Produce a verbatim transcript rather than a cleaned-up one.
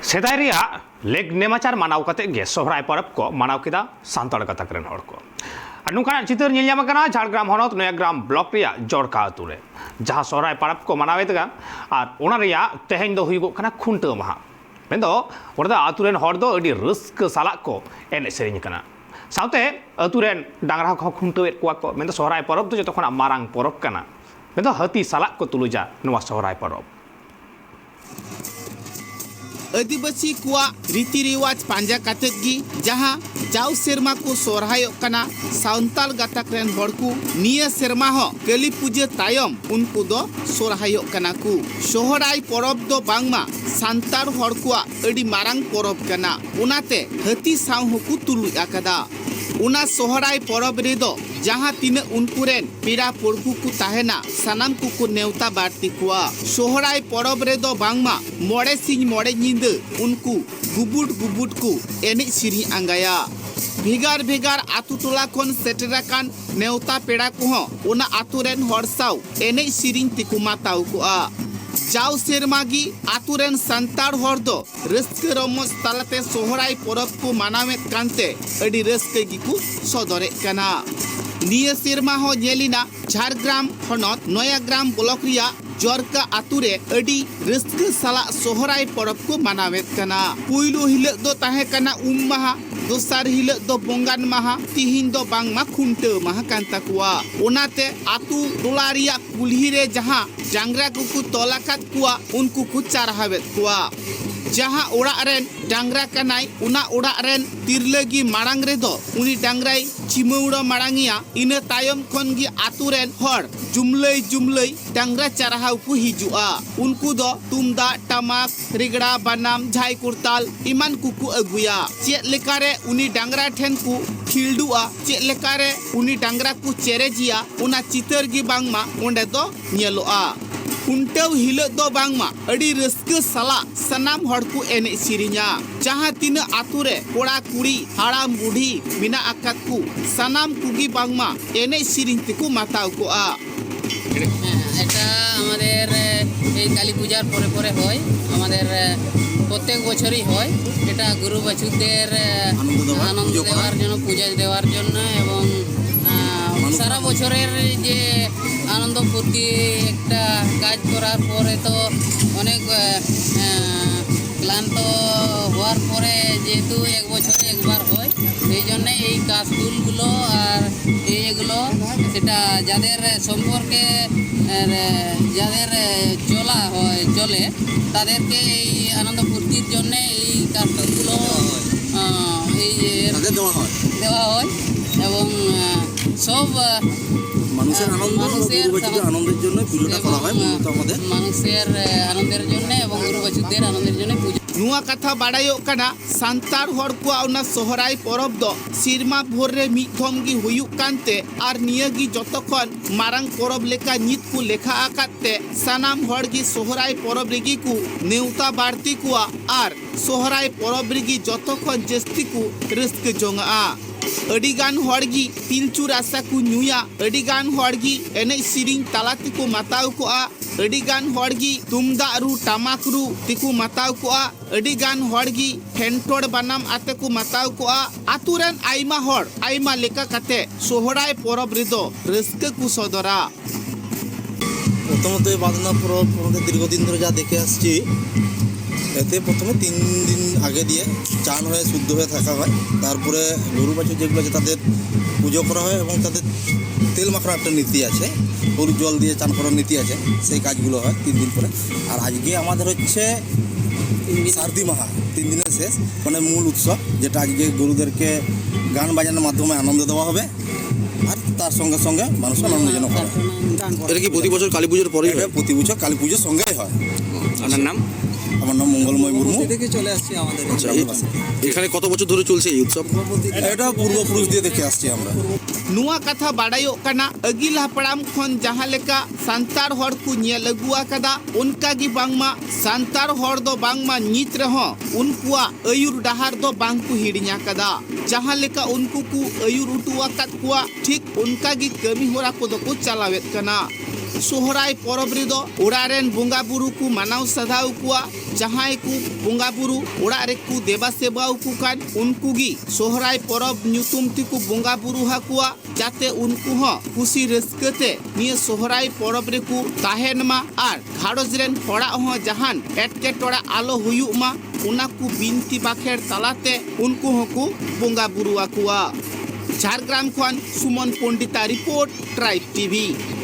ᱥᱮᱫᱟᱭ ᱨᱮᱭᱟᱜ ᱞᱮᱠ ᱱᱮᱢᱟᱪᱟᱨ ᱢᱟᱱᱟᱣ ᱠᱟᱛᱮ ᱜᱮ ᱥᱚᱦᱨᱟᱭ ᱯᱚᱨᱚᱵᱽ ᱠᱚ ᱢᱟᱱᱟᱣ ᱠᱮᱫᱟ ᱥᱟᱱᱛᱟᱲ ᱜᱟᱛᱟᱠ ᱨᱮᱱ ᱦᱚᱲ ᱠᱚ᱾ ᱟᱨ ᱱᱚᱝᱠᱟᱱᱟᱜ ᱪᱤᱛᱟᱹᱨ ᱧᱮᱞ ᱧᱟᱢ ᱟᱠᱟᱱᱟ ᱡᱷᱟᱲᱜᱨᱟᱢ ᱦᱚᱱᱚᱛ ᱱᱚᱭᱟᱜᱨᱟᱢ ᱵᱞᱚᱠ ᱨᱮᱭᱟᱜ ᱡᱚᱲᱠᱟ ᱟᱹᱛᱩ ᱨᱮ, ᱡᱟᱦᱟᱸ ᱥᱚᱦᱨᱟᱭ ᱯᱚᱨᱚᱵᱽ ᱠᱚ ᱢᱟᱱᱟᱣᱮᱫ ᱠᱟᱱ᱾ ᱟᱨ ᱚᱱᱟ ᱨᱮᱭᱟᱜ ᱛᱮᱦᱮᱧ ᱫᱚ ᱦᱩᱭᱩᱜᱚᱜ ᱠᱟᱱᱟ ᱠᱷᱩᱱᱴᱟᱹᱣ ᱢᱟᱦᱟ᱾ ᱢᱮᱱᱫᱚ ᱚᱸᱰᱮ ᱫᱚ ᱟᱹᱛᱩ ᱨᱮᱱ ᱦᱚᱲ ᱫᱚ ᱟᱹᱰᱤ ᱨᱟᱹᱥᱠᱟᱹ ᱥᱟᱞᱟᱜ ᱠᱚ ᱮᱱᱮᱡ ᱥᱮᱨᱮᱧ ᱠᱟᱱᱟ᱾ ᱥᱟᱶᱛᱮ ᱟᱹᱛᱩ ᱨᱮᱱ ᱰᱟᱝᱨᱟ ᱠᱚᱦᱚᱸ ᱠᱷᱩᱱᱴᱟᱹᱣᱮᱫ ᱠᱚᱣᱟ ᱠᱚ᱾ ᱢᱮᱱᱫᱚ ᱥᱚᱦᱨᱟᱭ ᱯᱚᱨᱚᱵᱽ ᱫᱚ ᱡᱚᱛᱚ ᱠᱷᱚᱱᱟᱜ ᱢᱟᱨᱟᱝ ᱯᱚᱨᱚᱵᱽ ᱠᱟᱱᱟ᱾ ᱢᱮᱱᱫᱚ ᱦᱟᱹᱛᱤ ᱥᱟᱞᱟᱜ ᱠᱚ ᱛᱩᱞᱩᱡᱟ ᱱᱚᱣᱟ ᱥᱚᱦᱨᱟᱭ ᱯᱚᱨᱚᱵᱽ᱾ ᱟᱹᱫᱤᱵᱟᱹᱥᱤ ᱠᱚᱣᱟᱜ ᱨᱤᱛᱤ ᱨᱮᱣᱟᱡᱽ ᱯᱟᱸᱡᱟ ᱠᱟᱛᱮᱫ ᱜᱮ ᱡᱟᱦᱟᱸ ᱡᱟᱣ ᱥᱮᱨᱢᱟ ᱠᱚ ᱥᱚᱨᱦᱟᱭᱚᱜ ᱠᱟᱱᱟ ᱥᱟᱱᱛᱟᱲ ᱜᱟᱛᱟᱠ ᱨᱮᱱ ᱦᱚᱲ ᱠᱚ, ᱱᱤᱭᱟᱹ ᱥᱮᱨᱢᱟ ᱦᱚᱸ ᱠᱟᱹᱞᱤ ᱯᱩᱡᱟᱹ ᱛᱟᱭᱚᱢ ᱩᱱᱠᱩ ᱫᱚ ᱥᱚᱨᱦᱟᱭᱚᱜ ᱠᱟᱱᱟ ᱠᱚ᱾ ᱥᱚᱦᱨᱟᱭ ᱯᱚᱨᱚᱵᱽ ᱫᱚ ᱵᱟᱝᱢᱟ ᱥᱟᱱᱛᱟᱲ ᱦᱚᱲ ᱠᱚᱣᱟᱜ ᱟᱹᱰᱤ ᱢᱟᱨᱟᱝ ᱯᱚᱨᱚᱵᱽ ᱠᱟᱱᱟ, ᱚᱱᱟᱛᱮ ᱦᱟᱹᱛᱤ ᱥᱟᱶ ᱦᱚᱸᱠᱚ ᱛᱩᱞᱩᱡ ᱟᱠᱟᱫᱟ᱾ ᱚᱱᱟ ᱥᱚᱦᱨᱟᱭ ᱯᱚᱨᱚᱵᱽ ᱨᱮᱫᱚ ᱡᱟᱦᱟᱸ ᱛᱤᱱᱟᱹᱜ ᱩᱱᱠᱩ ᱨᱮᱱ ᱯᱮᱲᱟ ᱯᱚᱨᱵᱷᱩ ᱠᱚ ᱛᱟᱦᱮᱱᱟ, ᱥᱟᱱᱟᱢ ᱠᱚᱠᱚ ᱱᱮᱣᱛᱟ ᱵᱟᱹᱲᱛᱤ ᱠᱚᱣᱟ᱾ ᱥᱚᱦᱨᱟᱭ ᱯᱚᱨᱚᱵᱽ ᱨᱮᱫᱚ ᱵᱟᱝᱢᱟ ᱢᱚᱬᱮ ᱥᱤᱧ ᱢᱚᱬᱮ ᱧᱤᱫᱟᱹ ᱩᱱᱠᱩ ᱜᱩᱵᱩᱰ ᱜᱩᱵᱩᱰ ᱠᱚ ᱮᱱᱮᱡ ᱥᱮᱨᱮᱧ ᱟᱸᱜᱟᱭᱟ᱾ ᱵᱷᱮᱜᱟᱨ ᱵᱷᱮᱜᱟᱨ ᱟᱛᱳ ᱴᱚᱞᱟ ᱠᱷᱚᱱ ᱥᱮᱴᱮᱨ ᱟᱠᱟᱱ ᱱᱮᱣᱛᱟ ᱯᱮᱲᱟ ᱠᱚᱦᱚᱸ ᱚᱱᱟ ᱟᱛᱳ ᱨᱮᱱ ᱦᱚᱲ ᱥᱟᱶ ᱮᱱᱮᱡ ᱥᱮᱨᱮᱧ ᱛᱮᱠᱚ ᱢᱟᱛᱟᱣ ᱠᱚᱜᱼᱟ᱾ ᱡᱟᱣ ᱥᱮᱨᱢᱟ ᱜᱮ ᱟᱛᱳ ᱨᱮᱱ ᱥᱟᱱᱛᱟᱲ ᱦᱚᱲ ᱫᱚ ᱨᱟᱹᱥᱠᱟᱹ ᱨᱚᱢᱚᱡᱽ ᱛᱟᱞᱟᱛᱮ ᱥᱚᱦᱨᱟᱭ ᱯᱚᱨᱚᱵᱽ ᱠᱚ ᱢᱟᱱᱟᱣᱮᱫ ᱠᱟᱱᱛᱮ ᱟᱹᱰᱤ ᱨᱟᱹᱥᱠᱟᱹ ᱜᱮᱠᱚ ᱥᱚᱫᱚᱨᱮᱫ ᱠᱟᱱᱟ᱾ ᱱᱤᱭᱟᱹ ᱥᱮᱨᱢᱟ ᱦᱚᱸ ᱧᱮᱞᱮᱱᱟ ᱡᱷᱟᱲᱜᱨᱟᱢ ᱦᱚᱱᱚᱛ ᱱᱚᱭᱟᱜᱨᱟᱢ ᱵᱞᱚᱠ ᱨᱮᱭᱟᱜ ᱡᱚᱨᱠᱟ ᱟᱛᱳ ᱨᱮ ᱟᱹᱰᱤ ᱨᱟᱹᱥᱠᱟᱹ ᱥᱟᱞᱟᱜ ᱥᱚᱦᱨᱟᱭ ᱯᱚᱨᱚᱵᱽ ᱠᱚ ᱢᱟᱱᱟᱣᱮᱫ ᱠᱟᱱᱟ᱾ ᱯᱩᱭᱞᱩ ᱦᱤᱞᱳᱜ ᱫᱚ ᱛᱟᱦᱮᱸ ᱠᱟᱱᱟ ᱩᱢ ᱢᱟᱦᱟ, ᱫᱚᱥᱟᱨ ᱦᱤᱞᱳᱜ ᱫᱚ ᱵᱚᱸᱜᱟᱱ ᱢᱟᱦᱟ, ᱛᱤᱦᱤᱧ ᱫᱚ ᱵᱟᱝᱢᱟ ᱠᱷᱩᱱᱴᱟᱹᱣ ᱢᱟᱦᱟ ᱠᱟᱱ ᱛᱟᱠᱚᱣᱟ᱾ ᱚᱱᱟᱛᱮ ᱟᱛᱳ ᱴᱚᱞᱟ ᱨᱮᱭᱟᱜ ᱠᱩᱞᱦᱤ ᱨᱮ ᱡᱟᱦᱟᱸ ᱰᱟᱝᱨᱟ ᱠᱚᱠᱚ ᱛᱚᱞ ᱟᱠᱟᱫ ᱠᱚᱣᱟ, ᱩᱱᱠᱩ ᱠᱚ ᱪᱟᱨᱦᱟᱣᱮᱫ ᱠᱚᱣᱟ᱾ ᱡᱟᱦᱟᱸ ᱚᱲᱟᱜ ᱨᱮᱱ ᱰᱟᱝᱨᱟ ᱠᱟᱱᱟᱭ, ᱚᱱᱟ ᱚᱲᱟᱜ ᱨᱮᱱ ᱛᱤᱨᱞᱟᱹ ᱜᱮ ᱢᱟᱲᱟᱝ ᱨᱮᱫᱚ ᱩᱱᱤ ᱰᱟᱝᱨᱟᱭ ᱪᱤᱢᱟᱹᱣᱲᱟ ᱢᱟᱲᱟᱝᱮᱭᱟ᱾ ᱤᱱᱟᱹ ᱛᱟᱭᱚᱢ ᱠᱷᱚᱱ ᱜᱮ ᱟᱛᱳ ᱨᱮᱱ ᱦᱚᱲ ᱡᱩᱢᱞᱟᱹᱭ ᱡᱩᱢᱞᱟᱹᱭ ᱰᱟᱝᱨᱟ ᱪᱟᱨᱦᱟᱣ ᱠᱚ ᱦᱤᱡᱩᱜᱼᱟ᱾ ᱩᱱᱠᱩ ᱫᱚ ᱛᱩᱢᱫᱟᱜ, ᱴᱟᱢᱟᱠ, ᱨᱮᱜᱽᱲᱟ, ᱵᱟᱱᱟᱢ, ᱡᱷᱟᱭ ᱠᱚᱨᱛᱟᱞ ᱮᱢᱟᱱ ᱠᱚᱠᱚ ᱟᱹᱜᱩᱭᱟ᱾ ᱪᱮᱫ ᱞᱮᱠᱟᱨᱮ ᱩᱱᱤ ᱰᱟᱝᱨᱟ ᱴᱷᱮᱱ ᱠᱚ ᱠᱷᱤᱞᱰᱩᱜᱼᱟ, ᱪᱮᱫ ᱞᱮᱠᱟᱨᱮ ᱩᱱᱤ ᱰᱟᱝᱨᱟ ᱠᱚ ᱪᱮᱨᱮᱡᱮᱭᱟ, ᱚᱱᱟ ᱪᱤᱛᱟᱹᱨ ᱜᱮ ᱵᱟᱝᱢᱟ ᱚᱸᱰᱮ ᱫᱚ ᱧᱮᱞᱚᱜᱼᱟ᱾ ᱠᱷᱩᱱᱴᱟᱹᱣ ᱦᱤᱞᱳᱜ ᱫᱚ ᱵᱟᱝᱢᱟ ᱟᱹᱰᱤ ᱨᱟᱹᱥᱠᱟᱹ ᱥᱟᱞᱟᱜ ᱥᱟᱱᱟᱢ ᱦᱚᱲ ᱠᱚ ᱮᱱᱮᱡ ᱥᱮᱨᱮᱧᱟ᱾ ᱡᱟᱦᱟᱸ ᱛᱤᱱᱟᱹᱜ ᱟᱛᱳ ᱨᱮ ᱠᱚᱲᱟ ᱠᱩᱲᱤ ᱦᱟᱲᱟᱢ ᱵᱩᱰᱷᱤ ᱢᱮᱱᱟᱜ ᱟᱠᱟᱫ ᱠᱚ, ᱥᱟᱱᱟᱢ ᱠᱚᱜᱮ ᱵᱟᱝᱢᱟ ᱮᱱᱮᱡ ᱥᱮᱨᱮᱧ ᱛᱮᱠᱚ ᱢᱟᱛᱟᱣ ᱠᱚᱜᱼᱟ᱾ এটা আমাদের আহ, এই কালী পূজার পরে পরে হয়। আমাদের আহ, প্রত্যেক বছরই হয়। এটা গুরু বাছুরদের আহ, আনন্দ দেওয়ার, আনন্দ পুজো করার। দেওয়ার জন্য, পূজা দেওয়ার জন্য এবং আহ, মানুষ সারা বছরের যে আনন্দ ফুর্তি একটা কাজ করার পরে তো অনেক আহ, আহ, ক্লান্ত হওয়ার পরে যেহেতু এক বছরে একবার হয়, সেই জন্য এই কাশফুলগুলো আর এই এগুলো সেটা যাদের সম্পর্কে আহ, যাদের আহ, চলা হয়, চলে, তাদেরকে এই আনন্দ ফুর্তির জন্য এই কাশফুলগুলো আহ, এই এর তাদের দেওয়া হয়। দেওয়া হয় এবং আহ, সব আহ, মানুষের আহ, আনন্দ, মানুষের গুরু বাছুরদের সারা- আনন্দের জন্য পুজোটা এবং, করা হয় মূলত আহ, আমাদের। মানুষের আহ, আনন্দের জন্য এবং গুরু বাছুরদের আনন্দের জন্য পুজো। ᱱᱚᱣᱟ ᱠᱟᱛᱷᱟ ᱵᱟᱲᱟᱭᱚᱜ ᱠᱟᱱᱟ, ᱥᱟᱱᱛᱟᱲ ᱦᱚᱲ ᱠᱚᱣᱟᱜ ᱚᱱᱟ ᱥᱚᱦᱨᱟᱭ ᱯᱚᱨᱚᱵᱽ ᱫᱚ ᱥᱮᱨᱢᱟ ᱵᱷᱳᱨ ᱨᱮ ᱢᱤᱫ ᱫᱷᱚᱢ ᱜᱮ ᱦᱩᱭᱩᱜ ᱠᱟᱱᱛᱮ ᱟᱨ ᱱᱤᱭᱟᱹ ᱜᱮ ᱡᱚᱛᱚ ᱠᱷᱚᱱ ᱢᱟᱨᱟᱝ ᱯᱚᱨᱚᱵᱽ ᱞᱮᱠᱟ ᱱᱤᱛ ᱠᱚ ᱞᱮᱠᱷᱟ ᱟᱠᱟᱫ ᱛᱮ ᱥᱟᱱᱟᱢ ᱦᱚᱲ ᱜᱮ ᱥᱚᱦᱨᱟᱭ ᱯᱚᱨᱚᱵᱽ ᱨᱮᱜᱮ ᱠᱚ ᱱᱮᱣᱛᱟ ᱵᱟᱹᱲᱛᱤ ᱠᱚᱣᱟ ᱟᱨ ᱥᱚᱦᱨᱟᱭ ᱯᱚᱨᱚᱵᱽ ᱨᱮᱜᱮ ᱡᱚᱛᱚ ᱠᱷᱚᱱ ᱡᱟᱹᱥᱛᱤ ᱠᱚ ᱨᱟᱹᱥᱠᱟᱹ ᱡᱚᱝᱟᱜᱼᱟ᱾ ᱟᱹᱰᱤ ᱜᱟᱱ ᱦᱚᱲ ᱜᱮ ᱯᱤᱞᱪᱩ ᱨᱟᱥᱟ ᱠᱚ ᱧᱩᱭᱟ, ᱟᱹᱰᱤ ᱜᱟᱱ ᱦᱚᱲ ᱜᱮ ᱮᱱᱮᱡ ᱥᱮᱨᱮᱧ ᱛᱟᱞᱟ ᱛᱮᱠᱚ ᱢᱟᱛᱟᱣ ᱠᱚᱜᱼᱟ, ᱟᱹᱰᱤ ᱜᱟᱱ ᱦᱚᱲ ᱜᱮ ᱛᱩᱢᱫᱟᱜ ᱨᱩ ᱴᱟᱢᱟᱠ ᱨᱩ ᱛᱮᱠᱚ ᱢᱟᱛᱟᱣ ᱠᱚᱜᱼᱟ, ᱟᱹᱰᱤ ᱜᱟᱱ ᱦᱚᱲ ᱜᱮ ᱯᱷᱮᱱᱴᱚᱲ ᱵᱟᱱᱟᱢ ᱟᱛᱮ ᱠᱚ ᱢᱟᱛᱟᱣ ᱠᱚᱜᱼᱟ᱾ ᱟᱛᱳ ᱨᱮᱱ ᱟᱭᱢᱟ ᱦᱚᱲ ᱟᱭᱢᱟ ᱞᱮᱠᱟ ᱠᱟᱛᱮ ᱥᱚᱦᱨᱟᱭ ᱯᱚᱨᱚᱵᱽ ᱨᱮᱫᱚ ᱨᱟᱹᱥᱠᱟᱹ ᱠᱚ ᱥᱚᱫᱚᱨᱟ᱾ প্রথমত এই বাঁধনা পরব আমাদের দীর্ঘদিন ধরে যা দেখে আসছি, এতে প্রথমে তিন দিন আগে দিয়ে চান হয়ে শুদ্ধ হয়ে থাকা হয়। তারপরে গরু বাছুর যেগুলো আছে তাদের পুজো করা হয় এবং তাদের তেল মাখার একটা নীতি আছে, হলুদ জল দিয়ে চান করার নীতি আছে, সেই কাজগুলো হয় তিন দিন পরে। আর আজকে আমাদের হচ্ছে সার্দি মাহা, তিন দিনের শেষ, মানে মূল উৎসব, যেটা আজকে গরুদেরকে গান বাজানোর মাধ্যমে আনন্দ দেওয়া হবে। আর তার সঙ্গে সঙ্গে মানুষ আনন্দ যেন করে। এটা কি প্রতি বছর কালী পুজোর পরেই এটা হয়? প্রতি বছর কালী পুজোর সঙ্গেই হয়। আপনার নাম? আমার নাম মঙ্গলময় মুর্মু। পূর্ববর্তী থেকে চলে আসছে আমাদের এই আচ্ছা, এই, ধর্মবাসী। এখানে কত বছর ধরে চলছে এই উৎসব? পূর্ববর্তী এটা পূর্বপুরুষ দিয়ে দেখে আসছি আমরা। ᱱᱚᱣᱟ ᱠᱟᱛᱷᱟ ᱵᱟᱰᱟᱭᱚᱜ ᱠᱟᱱᱟ, ᱟᱹᱜᱤᱞ ᱦᱟᱯᱲᱟᱢ ᱠᱷᱚᱱ ᱡᱟᱦᱟᱸ ᱞᱮᱠᱟ ᱥᱟᱱᱛᱟᱲ ᱦᱚᱲ ᱠᱚ ᱧᱮᱞ ᱟᱹᱜᱩ ᱟᱠᱟᱫᱟ, ᱚᱱᱠᱟ ᱜᱮ ᱵᱟᱝᱢᱟ ᱥᱟᱱᱛᱟᱲ ᱦᱚᱲ ᱫᱚ ᱵᱟᱝᱢᱟ ᱱᱤᱛ ᱨᱮᱦᱚᱸ ᱩᱱᱠᱩᱣᱟᱜ ᱟᱹᱭᱩᱨ ᱰᱟᱦᱟᱨ ᱫᱚ ᱵᱟᱝ ᱠᱚ ᱦᱤᱲᱤᱧ ᱟᱠᱟᱫᱟ᱾ ᱡᱟᱦᱟᱸ ᱞᱮᱠᱟ ᱩᱱᱠᱩ ᱠᱚ ᱟᱹᱭᱩᱨ ᱦᱚᱴᱚ ᱟᱠᱟᱫ ᱠᱚᱣᱟ, ᱴᱷᱤᱠ ᱚᱱᱠᱟ ᱜᱮ ᱠᱟᱹᱢᱤ ᱦᱚᱨᱟ ᱠᱚᱫᱚ ᱠᱚ ᱪᱟᱞᱟᱣᱮᱫ ᱠᱟᱱᱟ᱾ ᱥᱚᱦᱨᱟᱭ ᱯᱚᱨᱚᱵᱽ ᱨᱮᱫᱚ ᱚᱲᱟᱜ ᱨᱮᱱ ᱵᱚᱸᱜᱟ ᱵᱩᱨᱩ ᱠᱚ ᱢᱟᱱᱟᱣ ᱥᱟᱫᱷᱟᱣ ᱠᱚᱣᱟ᱾ ᱡᱟᱦᱟᱸᱭ ᱠᱚ ᱵᱚᱸᱜᱟ ᱵᱩᱨᱩ ᱚᱲᱟᱜ ᱨᱮᱠᱚ ᱫᱮᱵᱟ ᱥᱮᱵᱟᱣ ᱠᱚ ᱠᱷᱟᱱ, ᱩᱱᱠᱩ ᱜᱮ ᱥᱚᱦᱨᱟᱭ ᱯᱚᱨᱚᱵᱽ ᱧᱩᱛᱩᱢ ᱛᱮᱠᱚ ᱵᱚᱸᱜᱟ ᱵᱩᱨᱩ ᱟᱠᱚᱣᱟ, ᱡᱟᱛᱮ ᱩᱱᱠᱩ ᱦᱚᱸ ᱠᱩᱥᱤ ᱨᱟᱹᱥᱠᱟᱹ ᱛᱮ ᱱᱤᱭᱟᱹ ᱥᱚᱦᱨᱟᱭ ᱯᱚᱨᱚᱵᱽ ᱨᱮᱠᱚ ᱛᱟᱦᱮᱱ ᱢᱟ ᱟᱨ ᱜᱷᱟᱨᱚᱸᱡᱽ ᱨᱮᱱ ᱦᱚᱲᱟᱜ ᱦᱚᱸ ᱡᱟᱦᱟᱱ ᱮᱴᱠᱮᱴᱚᱬᱮ ᱟᱞᱚ ᱦᱩᱭᱩᱜ ᱢᱟ, ᱚᱱᱟ ᱠᱚ ᱵᱤᱱᱛᱤ ᱵᱟᱠᱷᱮᱲ ᱛᱟᱞᱟᱛᱮ ᱩᱱᱠᱩ ᱦᱚᱸᱠᱚ ᱵᱚᱸᱜᱟ ᱵᱩᱨᱩ ᱟᱠᱚᱣᱟ᱾ ᱡᱷᱟᱲᱜᱨᱟᱢ ᱠᱷᱚᱱ ᱥᱩᱢᱚᱱ ᱯᱚᱱᱰᱤᱛᱟᱜ ᱨᱤᱯᱳᱨᱴ, ᱴᱨᱟᱭᱤᱵᱽ ᱴᱤᱵᱷᱤ᱾